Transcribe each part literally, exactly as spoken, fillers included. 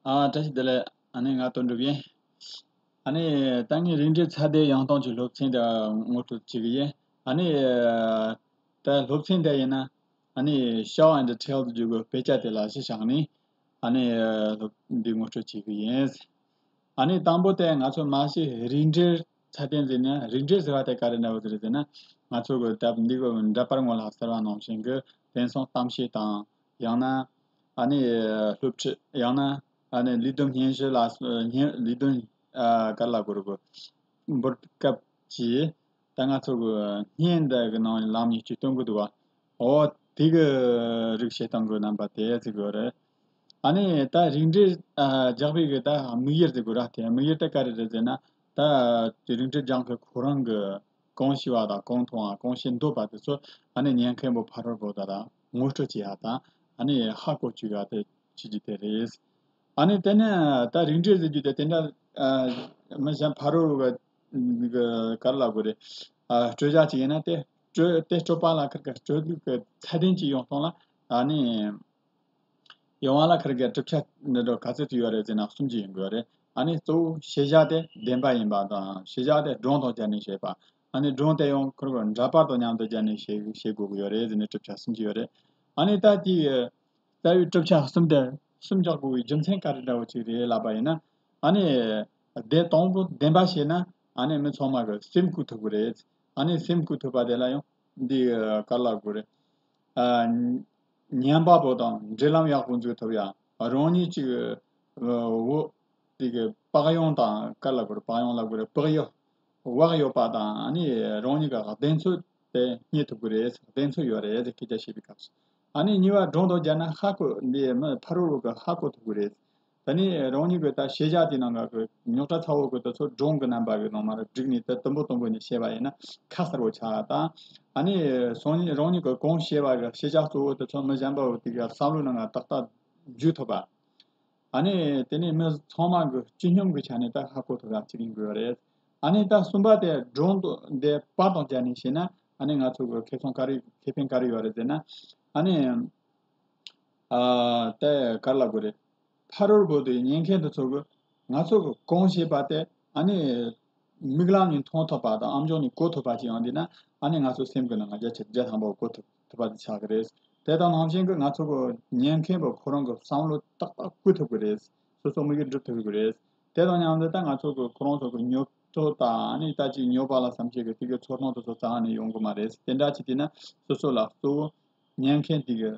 ཨ། བཀྲ་ཤིས་བདེ་ལེགས། ཨ་ནི་ང་དོན་གྲུབ་ཡིན། ཨ་ནི་ད་ངས་རིགས་འགྲེ་ཚད་ལྡན་ཡང་སྟོང་གི་སློབ་ཚན་དེ་ངོ་སྤྲོད་བྱེད་ཀྱི་ཡིན། ཨ་ནི་ད་སློབ་ཚན་དེ་ཡིན་ན་ཨ་ནི་Show and Tell ཟེར་རྒྱུ་གི་དཔེ་ཆ་དེ་ལ་གཞི་བཞག་ནས་ཨ་ནི་སློབ་འདི་ངོ་སྤྲོད་བྱེད་ཀྱི་ཡིན། ཨ་ནི་དང་པོ་དེ་ང་ཚོ་མ་གཞི་རིགས་འགྲེ་ཚད་ལྡན་ཟེར་ན། རིགས་འགྲེ་ཟེར་བ་དེ་ག་རེ་འདྲ་བོ་ཟེར་ཟེར་ན། ང་ཚོ་གི་ད་འདི་གི་འདྲ་པར་ངོ་ལ་ཟེར་བ་ནང་བཞིན་གི་དེང་སང་གཏམ་བཤད་དང་། ཡང་ན་ཨ་ནི་སློབ་ཁྲིད། ཡང་ན་ཨ་ནི་ལས་དོན་སྙན་ཞུ་ལ་སྙན་ལས་དོན་ཨ་ག་ལ་གོ་རུ་གོ་འབུལ་སྐབས་ཀྱི་ད་ང་ཚོ་གི་བརྙན་འདི་གི་ནང་ལམ་ཉེས་ཀྱི་སྟོན་གི་འདུག་བ། ཨོ་དེ་གི་རིགས་བཤད་སྟངས་གི་རྣམ་པ་དེ་ཟེར་གི་རེད། ཨ་ནི་ད་རིགས་འགྲེ་ཨ་རྒྱག་པའི་གི་ད་དམིགས་ཡུལ་ཟེར་གི་ར། དེ་དམིགས་ཡུལ་དེ་ག་རེ་རེད་ཟེར་ན། ད་རིགས་འགྲེ་རྒྱག་མཁན་ཁོ་རང་གི་གང་ཤེས་པ་དང་གང་མཐོང་བ་གང་ཤེས་འདོད་པ་དེ་ཚོ་ཨ་ནི་ཉན་མཁན་པོ་ཕ་རོལ་པོ་དེ་ལ་ངོ་སྤྲོད་བྱེད་ཡ་དང་། ཨ་ནི་ཧ་གོ་བཅུག་ཡ་དེ་བྱེད་རྒྱུ་དེ་རེད། ཨ་ནི་དེ་ནས་ད་རིགས་འགྲེ་ཟེར་རྒྱུ་དེ་དེ་འདྲ་ཨ་མི་གཞན་ཕ་རོལ་པོ་གི་ག་རེ་ལབ་དགོས་རེད། ཨ་སྤྲོད་བྱ་ཅིག་ཡིན་ན་དེ་སྤྲོད་དེ་སྤྲོད་པ་ལ་ཁིར་གི་སྤྲོད་ལུགས་ཀྱི་ཚད་ལྡན་གྱི་ཡོང་སྟངས་ལ་ཨ་ནི། ཡོང་བ་ལ་ཁིར་གི་གྲུབ་ཆ་འདི་འདྲ་ག་ཚོད་ཅིག་ཡོད་རེད་ཟེར་ན་གསུམ་ཅིག་ཡོང་གི་ཡོད་རེད། ཨ་ནི་གཙོ་བོ་ཤེས་བྱ་དེ་བདེན་པ་ཡིན་པ་དང་། ཤེས་བྱ་དེ་སྒྲུང་དང་སྦྱར་ནས་བཤད་པ། ཨ་ནི་སྒྲུང་དེ་ཡང་ཁིར་གི་འདྲ་པར་དང་མཉམ་དུ་སྦྱར་ནས་བཤད་བཤད་དགོས་ཀྱི་ཡོད་རེད་ཟེར་ནས་གྲུབ་ཆ་གསུམ་ཅིག་ཡོད་རེད། ཨ་ནི་ད་དེའི་རྩ་བའི་གྲུབ་ཆ་གསུམ་དེ་གསུམ་རྒྱག་དགོས་པའི་རྒྱུ་མཚན་ག་རེ་འདྲ་བོ་ཅིག་རེད་ལབ་པ་ཡིན་ན། ཨ་ནི་དེ་དང་པོ་བདེན་པ་བཤད་ན་ཨ་ནི་མི་ཚང་མ་གི་སེམས་བསྐུལ་ཐུབ་ཀྱི་རེད། ཨ་ནི་སེམས་བསྐུལ་ཐུབ་པ་དེ་ལ་ཡང་འདི་ག་རེ་ལབ་དགོས་རེད། ཨ། ཉན་པ་པོ་དང་འབྲེལ་ལམ་ཡག་པོ་འཛུགས་ཐུབ་ཡ། རང་ཉིད་ཅིག་བོ་དེ་གི་བག་ཡངས་དང་ག་རེ་ལབ་དགོས་རེད། བག་ཡངས་ལབ་དགོས་རེད། བག་ཡོད་བག་ཡོད་པ་དང་། ཨ་ནི་རང་ཉིད་ཀྱི་གདེང་ཚོད་དེ་རྙེད་ཐུབ་ཀྱི་རེད། གདེང་ཚོད་ཡོད་རེད་དེ་སྐད་ཆ་བཤད་པའི་སྐབས་སུ། ཨ་ནི་གཉིས་པ་སྒྲུང་དང་སྦྱར་ན་ཧ་གོ། འདི་མི་ཕ་རོལ་པོ་གི་ཧ་གོ་ཐུབ་ཀྱི་རེད། ད་ནི་རང་ཉིད་ཀྱི་ད་ཤེས་བྱ་དེའི་ནང་གི་རྙོག་དྲ་ཚ་བོ་གི་དེ་ཚོ་སྒྲུང་གི་རྣམ་པ་གི་ནང་མར་བསྒྲིགས་ནས་དེ་དུམ་བུ་དུམ་བུ་ནས་བཤད་པ་ཡིན་ན་ཁ་གསལ་བོ་ཆགས་དང་། ཨ་ནི་སང་ཉིན་རང་ཉིད་ཀྱི་གང་ཤེས་པ་གི་ཤེས་བྱ་གཙོ་བོ་དེ་ཚོ་མི་གཞན་པ་བོ་དེ་གི་བསམ་བློའི་ནང་ང་ཏག་ཏག་འཇུག་ཐུབ་པ། ཨ་ནི་དེ་ནས་མི་ཚང་མ་གི་སྤྱི་སྙོམས་ཀྱི་ཆ་ནས་ད་ཧ་གོ་ཐུབ་ཡ་ཅིག་ཡིན་དགོས་རེད། ཨ་ནི་ད་གསུམ་པ་དེ་སྒྲུང་དེ་པར་དང་སྦྱར་ནས་བཤད་ན་ཨ་ནི་ང་ཚོ་གི་ཁེ་བཟང་ག་རེ་ཁེ་ཕན་ག་རེ་ཡོད་རེད་ཟེར་ན། ཨ་ནི། ཨ། དེ་ག་རེ་ལབ་དགོས་རེད། ཕ་རོལ་པོ་དེ་ཉན་མཁན་དེ་ཚོ་གི་ང་ཚོ་གི་གང་བཤད་པ་དེ་ཨ་ནི་མིག་ལམ་ནས་མཐོང་ཐུབ་པ་དང་ཨམ་ཅོག་ནས་གོ་ཐུབ་པ་ཅིག་ཡོང་དུས་ན་ཨ་ནི་ང་ཚོ་སེམས་ཀྱི་ནང་ང་བརྒྱ་ཆ་བརྒྱ་ཐམ་པ་གོ་ཐུབ་ཐུབ་པ་དེ་ཆགས་ཀྱི་རེད། དེ་དང་ནང་བཞིན་གི་ང་ཚོ་གི་ཉན་མཁན་པོ་ཁོ་རང་གི་བསམ་བློ་ཏག་ཏག་བསྐུལ་ཐུབ་ཀྱི་རེད། སོ་སོ་དམིགས་ཡུལ་འགྲུབ་ཐུབ་ཀྱི་རེད། དེ་དང་མཉམ་དུ་ད་ང་ཚོ་གི་ཁོ་རང་ཚོ་གི་ཉོབ་ཏོ་དང་ཨ་ནི་ད་ཅིག་ཉོབ་པ་ལ་བསམ་ཤེས་ཀྱི་དེ་གི་ཚོར་སྣང་དེ་ཚོ་རྩ་བ་ནས་ཡོང་གི་མ་རེད། དེ་འདྲ་ཅིག་དེ་ན་སོ་སོ་ལ་གཙོ་བོ་ཉན་མཁན་དེ་གི་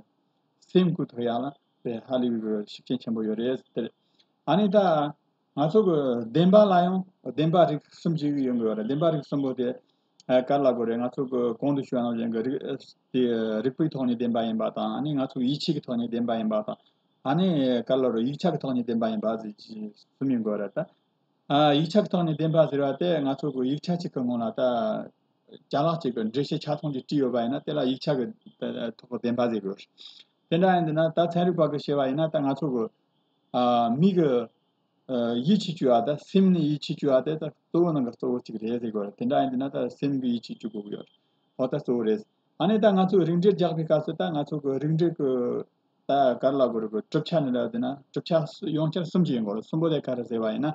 སེམས་བསྐུལ་ཐུབ་ཡ་ལ་དཔེ་ཧ་ལས་པའི་ཤུགས་རྐྱེན་ཆེན་པོ་ཡོད་རེད་དེ། ཨ་ནི་ད་ང་ཚོ་གི་བདེན་པ་ལ་ཡང་བདེན་པ་རིགས་གསུམ་ཅིག་ཡོང་གི་ཡོད་རེད། བདེན་པ་རིགས་གསུམ་པོ་དེ་ཨ་ག་རེ་ལབ་དགོས་རེད། ང་ཚོ་གི་གོང་དུ་ཞུས་པ་ནང་བཞིན་གི་རིགས་དེ་རིགས་པའི་ཐོག་ནས་བདེན་པ་ཡིན་པ་དང་། ཨ་ནི་ང་ཚོ་གི་ཡིད་ཆེས་ཀྱི་ཐོག་ནས་བདེན་པ་ཡིན་པ་དང་། ཨ་ནི་ག་རེ་ལབ་དགོས་རེད། ཡིག་ཆ་གི་ཐོག་ནས་བདེན་པ་ཡིན་པ་ཟེར་གྱི་གསུམ་ཡོང་གི་ཡོད་རེད་ད། ཨ། ཡིག་ཆ་གི་ཐོག་ནས་བདེན་པ་ཟེར་བ་དེ་ང་ཚོ་གི་ཡིག་ཆ་གཅིག་གི་ངོ་ལ་ད་ཅ་ལག་ཅིག་གི་འགྲེལ་བཤད་ཆ་ཚང་ཅིག་བྲིས་ཡོད་པ་ཡིན་ན་དེ་ལ་ཡིག་ཆ་གི་ཐོག་གི་བདེན་པ་ཟེར་དགོས། དེ་འདྲ་ཡིན་དུས་ན་ད་ཚན་རིག་པ་གི་བཤད་པ་ཡིན་ན་ད་ང་ཚོ་གི་ཨ་མི་གི་ཨ་ཡིད་ཆེས་བཅོལ་བ་དང་སེམས་ནས་ཡིད་ཆེས་བཅོལ་བ་དེ་ད་གཙོ་བོ་ནང་གི་གཙོ་བོ་གཅིག་རེད་ཟེར་དགོས་རེད། དེ་འདྲ་ཡིན་དུས་ན་ད་སེམས་ཀྱི་ཡིད་ཆེས་བཅོལ་དགོས་ཀྱི་ཡོད་རེད། འོ་ད་གཙོ་བོ་རེད། ཨ་ནི་ད་ང་ཚོས་རིགས་འགྲེ་རྒྱག་པའི་སྐབས་སུ་ད་ང་ཚོ་གི་རིགས་འགྲེ་གི་ད་ག་རེ་ལབ་དགོས་རེད། གི་གྲུབ་ཆ་ནི་ལབ་དེ་ན་གྲུབ་ཆ་ཡོངས་ཁྱབ་གསུམ་ཅིག་ཡིན་དགོས་རེད། གསུམ་པོ་དེ་ག་རེ་ཟེར་བ་ཡིན་ན།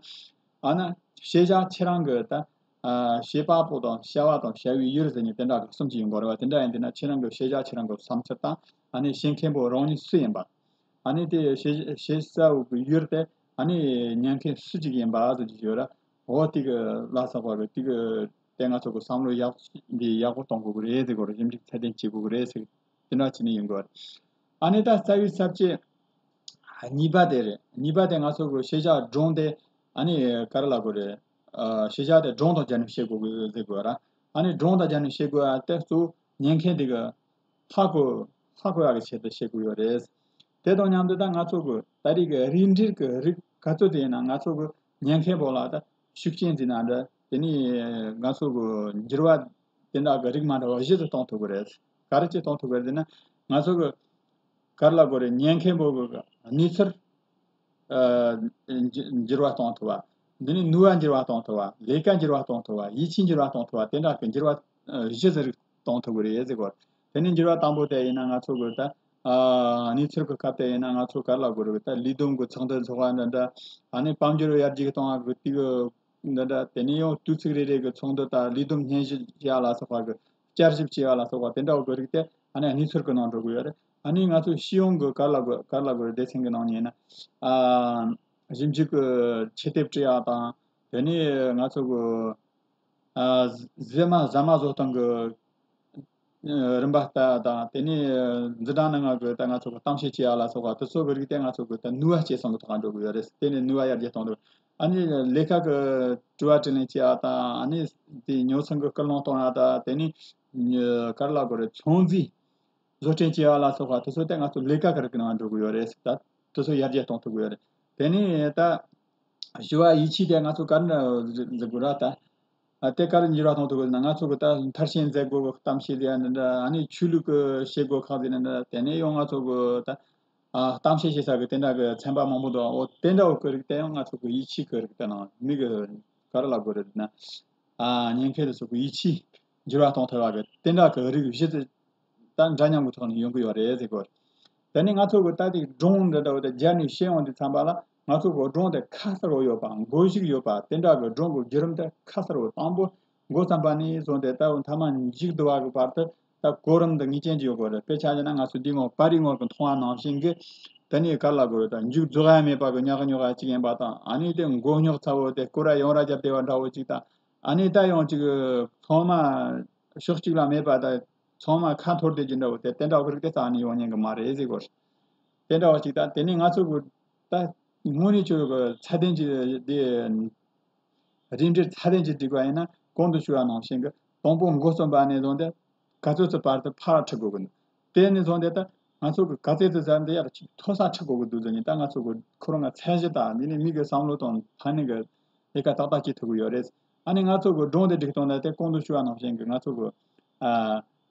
ཨ་ན་ཤེས་བྱ་ཁྱེད་རང་གི་ད་ཨ་བྱེད་པ་པོ་དང་བྱ་བ་དང་བྱ་བའི་ཡུལ་ཟེར་ནས་དེ་འདྲ་གི་གསུམ་ཅིག་ཡིན་དགོས་རེད་བ། དེ་འདྲ་ཡིན་དུས་ན་ཁྱེད་རང་གི་ཤེས་བྱ་ཁྱེད་རང་གི་བསམ་ཚུལ་དང་། ཨ་ནི་བྱེད་མཁན་པོ་རང་ཉིད་སུ་ཡིན་པ། ཨ་ནི་དེ་བྱེད་བྱེད་ས་བོ་གི་ཡུལ་དེ་ཨ་ནི་ཉན་མཁན་སུ་ཅིག་ཡིན་པ་ཟེར་གྱི་ཡོད་ར། འོ་དེ་གི་ལ་སོགས་པ་གི་དེ་གི་དེ་ང་ཚོ་གི་བསམ་བློ་ཡག་འདི་ཡག་པོ་གཏོང་དགོས་གི་རེད་ཟེར་དགོས་རེད། ཞིབ་འཇུག་ཚད་ལྡན་བྱེད་དགོས་གི་རེད་ཟེར། དེ་འདྲ་བྱས་ནས་ཡིན་དགོས་རེད། ཨ་ནི་ད་རྩ་བའི་ས་བཅད་གཉིས་པ་དེ་རེད། གཉིས་པ་དེ་ང་ཚོ་གི་ཤེས་བྱ་སྒྲུང་དེ་ཨ་ནི་ག་རེ་ལབ་དགོས་རེད། ཨ་ཤེས་བྱ་དེ་སྒྲུང་དང་སྦྱར་ནས་བཤད་དགོས་གི་ཟེར་དགོས་ར། ཨ་ནི་སྒྲུང་དང་སྦྱར་ནས་བཤད་དགོས་ཡ་དེ་གཙོ་བོ་ཉན་མཁན་དེ་གི་ཧ་གོ་ཧ་གོ་ཡག་གི་ཆེད་དུ་བཤད་དགོས་ཡོད་རེད། དེ་དང་མཉམ་དུ་ད་ང་ཚོ་གི་ད་རེས་ཀྱི་རིགས་འགྲེ་གི་རིགས་ག་ཚོད་དེ་ཡིན་ན་ང་ཚོ་གི་ཉན་མཁན་པོ་ལ་ད་ཤུགས་རྐྱེན་ཟེར་ན་འདྲ། དེ་ནས་ང་ཚོ་གི་འགྱུར་བ་དེ་འདྲ་གི་རིགས་མ་འདྲ་བ་བཞི་ཙམ་གཏོང་ཐུབ་ཀྱི་རེད། ག་རེ་ཅིག་གཏོང་ཐུབ་ཀྱི་རེད་ཟེར་ན། ང་ཚོ་གི་ག་རེ་ལབ་དགོས་རེད། ཉན་མཁན་པོ་གི་གནས་ཚུལ་ཨ་འགྱུར་འགྱུར་བ་གཏོང་ཐུབ་པ། འདི་ནི་ནུས་པ་འགྱུར་བ་གཏོང་ཐུབ་པ། ལས་ཀ་འགྱུར་བ་གཏོང་ཐུབ་པ། ཡིད་ཆེས་འགྱུར་བ་གཏོང་ཐུབ་པ། དེ་འདྲ་གི་འགྱུར་བ་ཨ་བཞི་ཟེར་གཏོང་ཐུབ་ཀྱི་རེད་ཟེར་གོ། དེ་ནི་འགྱུར་བ་དང་པོ་དེ་ཡིན་ན་ང་ཚོ་གི་ད་ ཨ་གནས་ཚུལ་གྱི་སྐབས་དེ་ཡིན་ན་ང་ཚོ་ག་རེ་ལབ་དགོས་རེད། ད་ལས་བསྡོམས་ཀྱི་ཚོགས་འདུ་འཚོགས་པ་འདྲ་འདྲ། ཨ་ནི་དཔལ་འབྱོར་ཡར་རྒྱས་གཏོང་བ་གི་དུས་ཀྱི་འདྲ་འདྲ། དེ་ནས་ཡང་དུས་ཚིགས་རེ་རེ་གི་ཚོགས་འདུ་དང་ལས་བསྡོམས་སྙན་ཞུ་བྱེད་ཡ་ལ་སོགས་པ་གི་བསྐྱར་ཞིབ་བྱེད་ཡ་ལ་སོགས་པ་དེ་འདྲ་བོ་གི་རིགས་དེ་ཨ་ནི་གནས་ཚུལ་གྱི་ནང་འགྲོ་གི་ཡོད་རེད། ཨ་ནི་ང་ཚོ་སྤྱི་ཡོངས་ཀྱི་ག་རེ་ལབ་དགོས་ག་རེ་ལབ་དགོས་རེད། སྡེ་ཚན་གྱི་ནང་ནས་ཡིན་ན་ཨ་ཞིབ་འཇུག་གི་ཆེད་དེབ་བྲིས་ཡ་དང་། དེ་ནས་ང་ཚོ་གི་ཨ་ཟས་མ་ཟ་མ་བཟོ་སྟངས་ཀྱི་རིམ་པ་ལྟ་དང་། དེ་ནས་འཛིན་གྲྭ་ནང་ང་གི་ད་ང་ཚོ་གི་གཏམ་བཤད་བྱེད་ཡ་ལ་སོགས་པ་དེ་ཚོ་གི་རིགས་དེ་ང་ཚོ་གི་ད་ནུས་པ་སྐྱེད་སྲིང་གི་ཐོག་ལ་འགྲོ་གི་ཡོད་རེད། དེ་ནས་ནུས་པ་ཡར་རྒྱས་གཏོང་ཐུབ། ཨ་ནི་ལས་ཀ་གི་དྲི་བ་དྲིས་ལན་བྱེད་ཡ་དང་། ཨ་ནི་དེ་ཉོ་ཚོང་གི་སྐུལ་སློང་གཏོང་ཡ་དང་། དེ་ནས་ག་རེ་ལབ་དགོས་རེད། ཚོང་རྫས་བཟོ་སྐྲུན་བྱེད་ཡ་ལ་སོགས་པ་དེ་ཚོ་དེ་ང་ཚོ་ལས་ཀ་གི་རིགས་ནང་འགྲོ་གི་ཡོད་རེད། ད་དེ་ཚོ་ཡར་རྒྱས་གཏོང་ཐུབ་གི་ཡོད་རེད། དེ་ནས་ད། ཞུ་བ་ཡིད་ཆེས་དེ་ང་ཚོ་ག་རེ་འཛིན་དགོས་ར་ད། ཨ་དེ་ག་རེ་འགྱུར་བ་གཏོང་ཐུབ་དགོས་ན། ང་ཚོ་གི་ད་མཐར་ཕྱིན་མཛད་སྒོ་གི་གཏམ་བཤད་དེ་ཡང་འདི་འདྲ། ཨ་ནི་ཆོས་ལུགས་ཀྱི་བྱེད་སྒོ་ཁག་དེ་འདི་འདྲ། དེ་ནས་ཡང་ང་ཚོ་གི་ད་ཨ་གཏམ་བཤད་བྱེད་ས་གི་དེ་འདྲ་གི་ཚན་པ་མང་པོ་འདུག་འོ་དེ་འདྲ་བོ་གི་རིགས་དེ་ཡང་ང་ཚོ་གི་ཡིད་ཆེས་གི་རིགས་དེ་ནང་མི་གི་ག་རེ་ལབ་དགོས་རེད་ན། ཨ་ཉེན་ཁའི་དེ་ཚོ་གི་ཡིད་ཆེས་འགྱུར་བ་གཏོང་ཐུབ་པ་གི་དེ་འདྲ་གི་རིགས་གཞི་དེ་ད་འདྲ་མཉམ་གི་ཐོག་ནས་ཡོང་གི་ཡོད་རེད་ཟེར་གོ། དེ་ནས་ང་ཚོ་གི་ད་ལྟའི་སྒྲུང་འདི་འདྲ་བོ་དེ་སྦྱར་ནས་བཤད་ཡོང་དུས་ཙམ་པ་ལ། ང་ཚོ་གི་སྒྲུང་དེ་ཁ་གསལ་བོ་ཡོད་པ། མགོ་གཞུག་ཡོད་པ། དེ་འདྲ་གི་སྒྲུང་གི་བརྒྱུད་རིམ་དེ་ཁ་གསལ་བོ། དང་པོ་འགོ་བརྩམས་པ་ནས་བཟུང་སྟེ་ད་མཐའ་མ་མཇུག་བསྡུ་བ་གི་བར་དུ་ད་གོ་རིམ་འདི་ངེས་ཅན་གྱི་ཡོད་དགོས་རེད། དཔེ་ཆ་བཞག་ན་ང་ཚོ་འདི་སྔོན་པར་རིས་ངོ་གི་མཐོང་བ་ནང་བཞིན་གི། དེ་ནས་ག་རེ་ལབ་དགོས་རེད། ད་མཇུག་རྫོགས་ཡ་མེད་པ་གི་ཉག་ཉོག་ཡ་གཅིག་ཡིན་པ་དང་། ཨ་ནི་དེ་མགོ་རྙོག་ཚ་བོ་དེ་སྐོར་ར་ཡོང་ར་རྒྱབ་བསྡད་པ་འདྲ་བོ་གཅིག་དང་། ཨ་ནི་ད་ཡང་གཅིག་ཚང་མ་ཕྱོགས་གཅིག་ལ་མེད་པ་དང་། ཚང་མ་ཁ་འཐོར་བསྡད་ཀྱི་འདྲ་བོ་དེ་དེ་འདྲ་བོ་རིགས་དེ་རྩ་ནས་ཡོང་ཉན་གི་མ་རེད་ཟེར་གོ། དེ་འདྲ་བ་ཅིག་ད་དེ་ནས་ང་ཚོ་གི་ད་དངོས་གནས་ཆོས་ཀྱི་ཚད་ལྡན་གྱི་དེ་རིགས་འགྲེ་ཚད་ལྡན་གྱི་སྒྲིག་པ་ཡིན་ན། གོང་དུ་ཞུ་བ་ནང་བཞིན་གི་དང་པོ་འགོ་རྩོམ་པ་ནས་བཟུང་སྟེ་ག་ཚོད་ཚོད་བར་དུ་ཕར་ཁྲིད་དགོས་གི་འདུག་དེ་ནས་བཟུང་སྟེ་ད་ང་ཚོ་གི་ག་ཚོད་ཚོད་ཟ་འདི་ཡར་མཐོ་ས་ཁྲིད་དགོས་གི་འདུག་ཟེར་ནས། ད་ང་ཚོ་གི་ཁོ་རང་ང་ཚད་གཞི་དང་འདི་ནས་མི་གི་བསམ་བློ་དང་ཕན་ནི་གི་ལས་ཀ་ཏག་ཏག་བྱེད་ཐུབ་ཀྱི་ཡོད་རེད། ཨ་ནི་ང་ཚོ་གི་སྒྲུང་དེ་སྒྲིག་སྟངས་ལ་དེ་གོང་དུ་ཞུ་བ་ནང་བཞིན་གི་ང་ཚོ་གི་ཨ་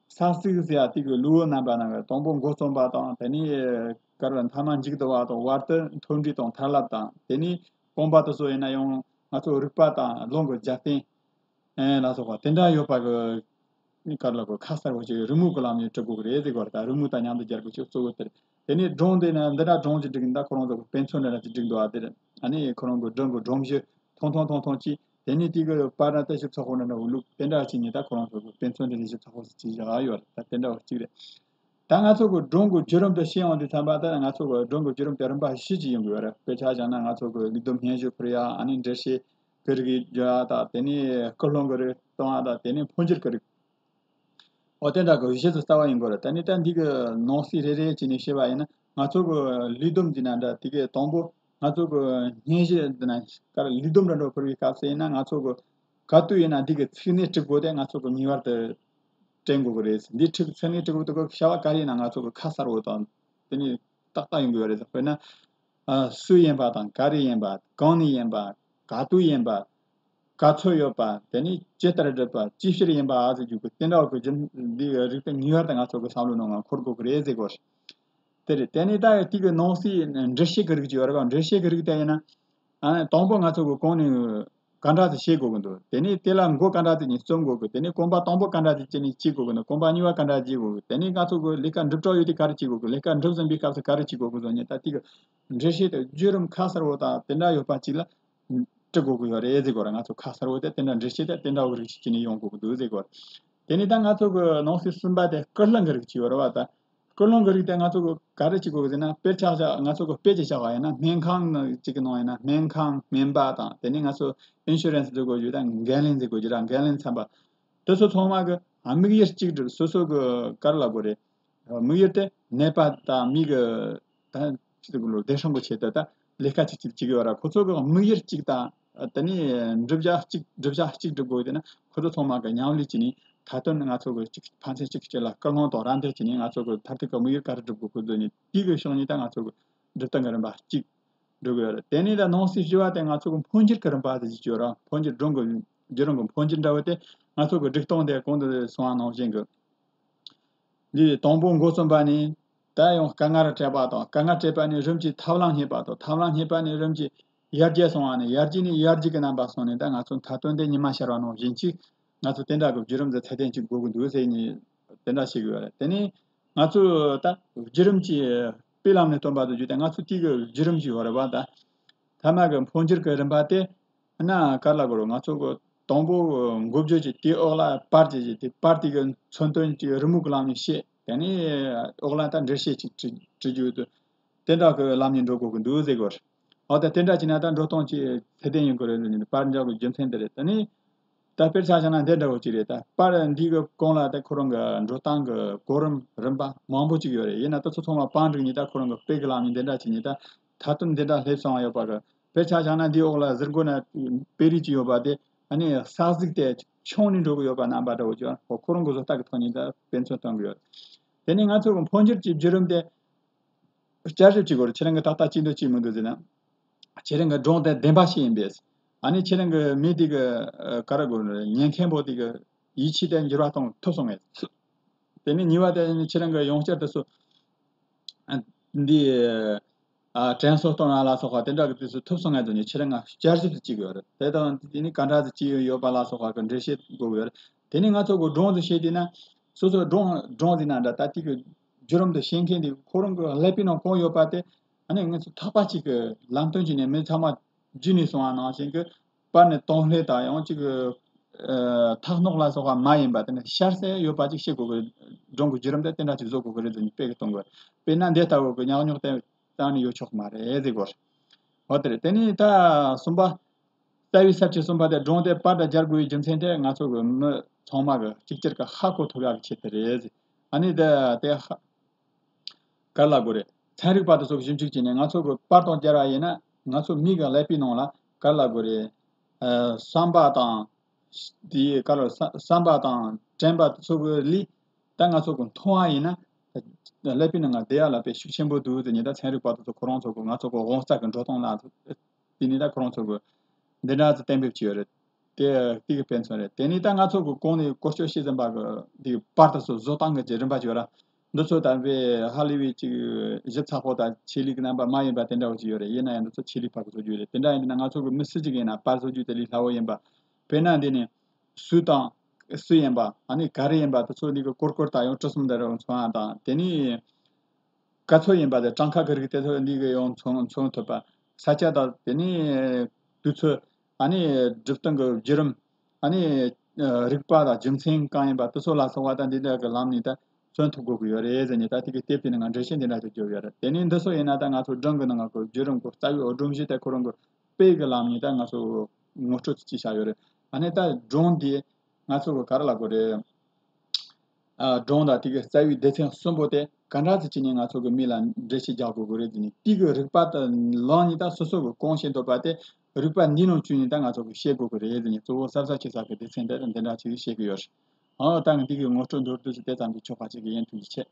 གསར་ཚིག་ཟེར་ཡ་དེ་གི་ལུས་པོ་རྣམ་པ་ནང་གི་དང་པོ་འགོ་རྩོམ་པ་དང་། དེ་ནས་ག་རེ་མཐའ་མ་མཇུག་བསྡུ་བ་དང་། བར་དུ་མཐུན་སྒྲིལ་དང་མཐར་ལབ་དང་། དེ་ནས་རྐང་པ་དེ་ཚོ་ཡིན་ན་ཡང་ང་ཚོ་རིག་པ་དང་ལུང་གི་རྒྱབ་རྟེན་ཨེ་ལ་སོགས་པ་དེ་འདྲ་ཡོད་པ་གི་ག་རེ་ལབ་དགོས། ཁ་གསལ་བོ་ཅིག་རི་མོ་གི་ལམ་ནས་འབྲི་དགོས་ཀྱི་རེད་ཟེར་གོ་རེད། ད་རི་མོ་དང་མཉམ་དུ་སྦྱར་དགོས་ཅིག་གཙོ་བོ་དེ་རེད། དེ་ནས་སྒྲུང་དེ་ན་འདི་འདྲ་སྒྲུང་ཅིག་བསྒྲིགས་ན། ད་ཁོ་རང་ཚོ་གི་དཔེ་མཚོན་འདྲ་འདྲ་ཅིག་བསྒྲིགས་འདུག་ཨ། དེ་རེད། ཨ་ནི་ཁོ་རང་གི་སྒྲུང་གི་སྒྲོམ་གཞི་ཐུང་ཐུང་ཐུང་ཐུང་ཅིག་དེ་ནས་དེ་གི་པར་ན་ལྟ་ཞིབ་ཚོགས་པ་འདྲ་འདྲ་བོ་བླུགས། དེ་འདྲ་བྱས་ནས་ད་ཁོ་རང་ཚོ་གི་དཔེ་མཚོན་འདྲ་ལྟ་ཞིབ་ཚོགས་པ་ཅིག་བཞག་ཡོད་རེད། ད་དེ་འདྲ་བ་གཅིག་རེད། ད་ང་ཚོ་གི་སྒྲུང་གི་བརྒྱུད་རིམ་དེ་ཤེས་ཡོང་དུས་ཙམ་པ། ད་ང་ཚོ་གི་སྒྲུང་གི་བརྒྱུད་རིམ་དེ་རིམ་པ་བཞི་ཅིག་ཡོང་གི་ཡོད་རེད། དཔེ་ཆ་བཞག་ན་ང་ཚོ་གི་ལས་བསྡོམས་སྙན་ཞུ་ཕུལ་ཡ། ཨ་ནི་འགྲེལ་བཤད་གི་རིགས་བརྗོད་ཡ་དང་། དེ་ནས་སྐུལ་སློང་གི་རིགས་གཏོང་ཡ་དང་། དེ་ནས་འཕོ་འགྱུར་གི་རིགས། འོ་དེ་འདྲ་གི་གཞི་དེ་ལྟ་བ་ཡིན་དགོས་རེད། ད་ནི་ད་འདི་གི་ནང་གསེས་རེ་རེ་བྱས་ནས་བཤད་པ་ཡིན་ན། ང་ཚོ་གི་ལས་བསྡོམས་འདི་ན་འདྲ། དེ་གི་དང་པོ་ང་ཚོ་གི་སྙན་ཞུ་འདི་ན་ག་རེ་ལས་བསྡོམས་འདྲ་འདྲ་ཕུལ་བའི་སྐབས་སུ་ཡིན་ན། ང་ཚོ་གི་ག་དུས་ཡིན་ན་འདི་གི་ཚིག་སྣེ་དྲུག་པོ་དེ་ང་ཚོ་གི་ངེས་པར་དུ་དྲན་དགོས་ཀྱི་རེད། འདི་ཚིག་ཚིག་སྣེ་དྲུག་པོ་དེ་གི་བྱ་བ་ག་རེ་ཡིན་ན་ང་ཚོ་གི་ཁ་གསལ་བོ་དང་དེ་ནི་ཏག་ཏག་ཡོང་གི་ཡོད་རེད། དཔེར་ན། ཨ། སུ་ཡིན་པ་དང་ག་རེ་ཡིན་པ། གང་ནས་ཡིན་པ། ག་དུས་ཡིན་པ། ག་ཚོད་ཡོད་པ། དེ་ནས་ཇི་ལྟར་བསྒྲུབས་པ། ཅི་ཕྱིར་ཡིན་པ། ཨ་ཟེར་རྒྱུ་གི་དེ་འདྲ་བ་གི་རྒྱུ་འདི་རིགས་དེ་ངེས་པར་དུ་ང་ཚོ་གི་བསམ་བློའི་ནང་ང་འཁོར་དགོས་ཀྱི་རེད་ཟེར་གོ། དེ་རེད། དེ་ནས་ད་དེ་གི་ནང་གསེས་འགྲེལ་བཤད་ཀྱི་རིགས་ཅིག་ཡོད་རེད་པ། འགྲེལ་བཤད་ཀྱི་རིགས་དེ་ཡིན་ན། ཨ་ནི་དང་པོ་ང་ཚོ་གི་གོང་ནས་ག་འདྲ་ཞིག་བྱེད་དགོས་ཀྱི་འདུག་དེ་ནས་དེ་ལ་མགོ་ག་འདྲ་ཞིག་ནས་རྩོམ་དགོས་ཀྱི། དེ་ནས་གོམ་པ་དང་པོ་ག་འདྲ་ཞིག་བྱས་ནས་བྱེད་དགོས་ཀྱི་འདུག་གོམ་པ་གཉིས་པ་ག་འདྲ་བྱེད་དགོས་ཀྱི། དེ་ནས་ང་ཚོ་གི་ལས་ཀ་འགྲུབ་གྲབས་ཡོད་དུས་ག་རེ་བྱེད་དགོས་ཀྱི། ལས་ཀ་འགྲུབ་ཟིན་པའི་སྐབས་སུ་ག་རེ་བྱེད་དགོས་ཀྱི་འདུག་ཟེར་ནས། ད་དེ་གི་འགྲེལ་བཤད་དེ་བརྒྱུད་རིམ་ཁ་གསལ་བོ་དང་དེ་འདྲ་ཡོད་པ་ཅིག་ལ་འབྲི་དགོས་ཀྱི་ཡོད་རེད་ཟེར་གོ་ར། ང་ཚོ་ཁ་གསལ་བོ་དེ་དེ་འདྲ་འགྲེལ་བཤད་དེ་དེ་འདྲ་བོ་རིགས་ཤིག་བྱས་ནས་ཡོང་དགོས་ཀྱི་འདུག་ཟེར་གོ་ར། དེ་ནས་ད་ང་ཚོ་གི་ནང་གསེས་གསུམ་པ་དེ་སྐུལ་སློང་གི་རིགས་ཅིག་ཡོད་རེད་པ། ད་སྐུལ་སློང་གི་རིགས་དེ་ང་ཚོ་གི་ག་རེ་བྱེད་དགོས་ཟེར་ན། དཔེར་ཆ་བཞག་ང་ཚོ་གི་དཔེ་ཅིག་བཞག་པ་ཡིན་ན། སྨན་ཁང་ནང་གཅིག་གི་ནང་ཡིན་ན། སྨན་ཁང་སྨན་པ་དང་། དེ་ནས་ང་ཚོ་ཨིན་ཤུ་རན་སི་ཟེར་དགོས་རྒྱུ་དང་འགན་ལེན་ཟེར་དགོས་རྒྱུ་དང་། འགན་ལེན་ཚན་པ་དེ་ཚོ་ཚང་མ་གི་དམིགས་ཡུལ་གཅིག་སྒྲིལ། སོ་སོ་གི་ག་རེ་ལབ་དགོས་རེད། དམིགས་ཡུལ་དེ་ནད་པ་དང་མི་གི་ད་ཅི་ཟེར་དགོས་ལོ། བདེ་སྲུང་གི་ཆེད་དུ་ད་ལས་ཀ་ཅིག་ཅིག་བྱེད་ཀྱི་ཡོད་ར། ཁོ་ཚོ་གི་དམིགས་ཡུལ་གཅིག་དང་། དེ་ནས་བསྒྲུབ་བྱ་གཅིག་བསྒྲུབ་བྱ་གཅིག་སྒྲུབ་དགོས། དེ་ན་ཁོ་ཚོ་ཚང་མ་གི་མཉམ་ལས་བྱས་ནས། མཐའ་དོན་ང་ཚོ་གི་གཅིག་ཕན་ཚུན་གཅིག་གཅིག་ལ་སྐུལ་སློང་དང་རམ་འདེགས་བྱས་ནས། ང་ཚོ་གི་མཐར་ཐུག་གི་དམིགས་ཡུལ་ག་རེ་སྒྲུབ་དགོས་ཀྱི་འདུག་ནས། དེ་གི་ཕྱོགས་ནས་ད་ང་ཚོ་གི་སྒྲུབ་སྟངས་ཀྱི་རིམ་པ་གཅིག་སྒྲུབ་ཀྱི་ཡོད་རེད། དེ་ནས་ད་ནང་གསེས་བཞི་པ་དེ་ང་ཚོ་གི་འཕོ་འགྱུར་གྱི་རིམ་པ་དེ་ཅིག་ཡོད་ར། འཕོ་འགྱུར། སྒྲུང་གི་བརྒྱུད་རིམ་གི་འཕོ་འགྱུར་འདྲ་བོ་དེ་ང་ཚོ་གི་སྒྲིག་སྟངས་དེ་གོང་དུ་སོང་བ་ནང་བཞིན་གི། འདི་དང་པོ་འགོ་རྩོམ་པ་ནས་ད་ཡང་དཀའ་ངལ་འཕྲད་པ་དང་། དཀའ་ངལ་འཕྲད་པ་ནས་རིམ་གྱིས་ཐབས་ལམ་རྙེད་པ་དང་། ཐབས་ལམ་རྙེད་པ་ནས་རིམ་གྱིས་ཡར་རྒྱས་སོང་བ་ནས། ཡར་རྒྱས་ནས་ཡར་རྒྱས་ཀྱི་རྣམ་པ་སོང་ནས། ད་ང་ཚོ་མཐའ་དོན་དེ་ཉི་མ་ཤར་བ་ནང་བཞིན་ཅིག་ང་ཚོ་དེ་འདྲ་གི་བརྒྱུད་རིམ་དེ་ཚད་ལྡན་ཅིག་དགོས་ཀྱི་འདུག་ཟེར་ནས་དེ་འདྲ་བཤད་ཀྱི་ཡོད་རེད། དེ་ནས་ ང་ཚོས་ད་བརྒྱུད་རིམ་གྱི་དཔེ་ལམ་ནས་སྟོན་པ་དུ་བརྒྱུད་དེ་ང་ཚོ་དེའི་གི་བརྒྱུད་རིམ་ཞིག་ཡོད་རེད་བ། ད་ཐ་མ་གི་འཕོ་འགྱུར་གྱི་རིམ་པ་དེ་ན་ག་རེ་ལབ་དགོས་རེད། ང་ཚོ་གི་དང་པོ་འགོ་བརྗོད་ཀྱི་དེའི་འོག་ལ་པར་གྱི་ཀྱི་དེ་པར་དེ་གི་མཚོན་དོན་གྱི་རི་མོ་གི་ལམ་ནས་བཤད། དེ་ནས་འོག་ལ་ད་འགྲེལ་བཤད་ཅིག་བྲི་བྲི་རྒྱུ་དེ་དེ་འདྲ་གི་ལམ་ནས་འགྲོ་དགོས་ཀྱི་འདུག་ཟེར་དགོས་རེད། འོ་ད་དེ་འདྲ་བྱས་ན་ད་འགྲོ་སྟངས་ཀྱི་ཚད་ལྡན་ཡིན་དགོས་རེད་ཟེར་ནས་པར་འཇོག་གི་རྒྱུ་མཚན་དེ་རེད། དེ་ནས་ད་དཔེར་ཆ་བཞག་ན་འདི་འདྲ་བོ་ཅིག་རེད། ད་པར་འདི་གི་གོང་ལ་ད་ཁོ་རང་གི་འགྲོ་སྟངས་གི་གོ་རིམ་རིམ་པ་མང་པོ་ཅིག་ཡོད་རེད། ཡིན་ན་ད་ཚོ་ཚང་མ་བང་སྒྲིག་ནས་ད་ཁོ་རང་གི་དཔེ་གི་ལམ་ནས་འདི་འདྲ་བྱས་ནས་ད་མཐའ་དོན་འདི་འདྲ་སླེབས་སོང་ཡོད་པ་གི། དཔེར་ཆ་བཞག་ན་འདིའི་འོག་ལ་ཟུར་མགོ་ན་དཔེ་རིས་ཅིག་ཡོད་པ་དེ་ཨ་ནི་ས་གཟིག་དེ་མཆོང་ནས་འགྲོ་གི་ཡོད་པ་རྣམ་པ་འདྲ་བོ་ཅིག་ཁོ་རང་གི་བཟོ་ལྟ་གི་ཐོག་ནས་ད་དཔེ་མཚོན་སྟོན་གི་ཡོད། དེ་ནས་ང་ཚོ་གི་འཕོ་འགྱུར་གྱི་བརྒྱུད་རིམ་དེ་བསྐྱར་ཞིབ་བྱེད་དགོས་རེད། ཁྱེད་རང་གི་ཏག་ཏག་ཅི་འདོད་ཅི་མི་འདོད་ཟེར་ན། ཁྱེད་རང་གི་སྒྲུང་དེ་བདེན་པ་ཞིག་ཡིན་པས། ཨ་ནི་ཁྱེད་རང་གི་མི་དེ་གི་ཨ་ག་རེ་དགོས་རེད། ཉན་མཁན་པོ་དེ་གི་ཡིད་ཆེས་དེ་འགྱུར་བ་གཏོང་ཐུབ་སོང་ངས། དེ་ནས་གཉིས་པ་དེ་ནི་ཁྱེད་རང་གི་ཡང་བསྐྱར་དུ་སུ་ཨ་འདི་ཨ་དྲན་གསོ་གཏོང་ཡ་ལ་སོགས་པ་དེ་འདྲ་གི་དུས་སུ་ཐུབ་སོང་ངས་དོན་ནི་ཁྱེད་རང་ང་བསྐྱར་ཞིབ་ཏུ་བྱེད་དགོས་རེད། དེ་དང་དེ་ནི་ག་འདྲ་ཟིག་བྱས་ཡོད་པ་ལ་སོགས་པ་གི་འགྲེལ་བཤད་དགོས་ཀྱི་ཡོད་རེད། དེ་ནི་ང་ཚོ་གི་སྒྲུང་དུ་བཤད་དུས་ན་སོ་སོ་སྒྲུང་སྒྲུང་ཟིན་ན་འདྲ་ད་དེ་གི་བརྒྱུད་རིམ་དུ་ཤེས་མཁན་དེ་ཁོ་རང་གི་ཀླད་པའི་ནང་གང་ཡོད་པ་དེ་ཨ་ནི་ང་ཚོ་ཐག་པ་གཅིག་གི་ལམ་སྟོན་གྱི་ནས་མི་ཚང་མ་བརྒྱུད་ནས་སོང་བ་ནང་བཞིན་གི་པར་ནས་གཏོང་ལྷད་དང་ཡང་གཅིག་གི་ཨ་ཐག་སྣོག་ལ་སོགས་པ་མ་ཡིན་པ་དེ་ནི་ཤར་གསལ་ཡོད་པ་ཅིག་བྱེད་དགོས་གི། སྒྲུང་གི་བརྒྱུད་རིམ་དེ་དེ་འདྲ་ཅིག་བཟོ་དགོས་གི་རེད་ཟེར་ནས་དཔེ་གི་གཏོང་དགོས། དཔེར་ན་འདི་ལྟ་བུ་གི་ཉག་ཉོག་དེ་བཏང་ནས་ཡོད་ཆོག་མ་རེད་ཟེར་དགོས། འོ་དེ་རེད། དེ་ནས་ད་གསུམ་པ། རྩ་བའི་ས་བཅད་གསུམ་པ་དེ་སྒྲུང་དེ་པར་དང་སྦྱར་དགོས་པའི་རྒྱུ་མཚན་དེ་ང་ཚོ་གི་མི་ཚང་མ་གི་གཅིག་གྱུར་གི་ཧ་གོ་ཐུབ་ཡག་གི་ཆེད་དུ་རེད། ཨ་ནི་དེ་དེ་ཧ་ག་རེ་ལབ་དགོས་རེད། ཚན་རིག་པ་དེ་ཚོ་གི་ཞིབ་འཇུག་བྱས་ནས་ང་ཚོ་གི་པར་དང་སྦྱར་བ་ཡིན་ན་ང་ཚོ་མི་གི་ཀླད་པའི་ནང་ལ་ག་རེ་ལབ་དགོས་རེད། ཨ་བསམ་པ་དང་དེའི་ག་རེ་བསམ་བསམ་པ་དང་དྲན་པ་དེ་ཚོ་གི་ལས་ད་ང་ཚོ་གི་མཐོང་བ་ཡིན་ན་ཀླད་པའི་ནང་ང་བསྡད་ཡག་ལ་དཔེ་ཤུགས་ཆེན་པོ་འདུག་ཟེར་ནས་ད་ཚན་རིག་པ་དེ་ཚོ་ཁོ་རང་ཚོ་གི་ང་ཚོ་གི་དབང་རྩ་གི་འགྲོ་སྟངས་ལ་དེ་ནས་ད་ཁོ་རང་ཚོ་གི་འདི་འདྲ་ཚོ་གཏན་འབེབས་བྱས་ཡོད་རེད། དེ་དེ་གི་དཔེ་མཚོན་རེད། དེ་ནས་ད་ང་ཚོ་གི་གོང་ནས་བཀོལ་སྤྱོད་བྱེད་བཞིན་པ་གི་འདི་པར་དེ་ཚོ་བཟོ་སྟངས་གི་རིམ་པ་ཅིག་ཡོད་ར། འདི་ཚོ་ད་དཔེ་ཧ་ལས་པའི་ཅིག་ཞིབ་ཚགས་པོ་དང་ཆེད་ལས་ཀྱི་རྣམ་པ་མ་ཡིན་པ་དེ་འདྲ་བོ་ཅིག་ཡོད་རེད། ཡིན་ན་ཡང་འདི་ཚོ་ཆེད་ལས་ཕར་གི་བཟོ་རྒྱུ་རེད། དེ་འདྲ་ཡིན་ན་ང་ཚོ་གི་མི་སུ་ཅིག་ཡིན་ན་པར་བཟོ་རྒྱུ་དེ་ལས་སླ་བོ་ཡིན་པ། དཔེར་ན་འདི་ནས་སུ་དང་སུ་ཡིན་པ་ཨ་ནི་ག་རེ་ཡིན་པ་དེ་ཚོ་འདི་གི་སྐོར་སྐོར་དང་ཡང་གྲུ་གསུམ་འདི་རུ་མཚོན་ཡ་དང་དེ་ནས་ག་ཚོད་ཡིན་པ་དེ་གྲངས་ཀ་གི་རིགས་དེ་ཚོ་འདི་གི་ཡང་མཚོན་མཚོན་ཐུབ་པ། ས་ཆ་དང་དེ་ནས་དུས་ཚོད། ཨ་ནི་སྒྲུབ་སྟངས་ཀྱི་བརྒྱུད་རིམ། ཨ་ནི་རིགས་པ་དང་རྒྱུ་མཚན་གང་ཡིན་པ་དེ་ཚོ་ལ་སོགས་པ་ད་འདི་འདྲ་གི་ལམ་ནས་ད་མཚོན་ཐུབ་དགོས་ཀྱི་ཡོད་རེད་ཟེར་ནས་ད་དེ་གི་དེབ་དེ་ནང་འགྲེལ་བཤད་འདི་འདྲ་ཞིག་བརྒྱབ་ཡོད་རེད། དེ་ནས་འདི་ཚོ་ཡིན་ན་ད་ང་ཚོ་སྒྲུང་གི་ནང་གི་བརྒྱུད་རིམ་གི་རྩ་བའི་སྒྲོམ་གཞི་དེ་ཁོ་རང་གི་དཔེ་གི་ལམ་ནས་ད་ང་ཚོ་ངོ་སྤྲོད་ཅིག་བྱས་བཞག་ཡོད་རེད། ཨ་ནི་ད་སྒྲུང་འདི་ང་ཚོ་གི་ག་རེ་ལབ་དགོས་རེད། ཨ་སྒྲུང་དང་དེ་གི་རྩ་བའི་སྡེ་ཚན་གསུམ་པོ་དེ་ག་འདྲ་ཅིག་བྱས་ནས་ང་ཚོ་གི་མི་ལ་འགྲེལ་བཤད་རྒྱག་དགོས་ཀྱི་རེད་ཟེར་ནས་དེ་གི་རིགས་པ་དང་ལམ་ནས་ད་སོ་སོ་གི་གང་ཤེས་འདོད་པ་དེ་རིགས་པ་འདི་ནང་བཅུག་ནས་ད་ང་ཚོ་གི་བཤད་དགོས་ཀྱི་རེད་ཟེར་ནས་གཙོ་བོ་གསར་བཟོ་བྱེད་ས་གི་སྡེ་ཚན་དེ་འདི་འདྲ་ཅིག་བཤད་ཀྱི་ཡོད་རེད། ཨ་ད་ངས་འདི་གི་ངོ་སྤྲོད་མདོར་བསྡུས་སུ་དེ་ཙམ་གྱིས་ཆོག་པ་ཅིག་གི་ཡིན། ཐུགས་རྗེ་ཆེ།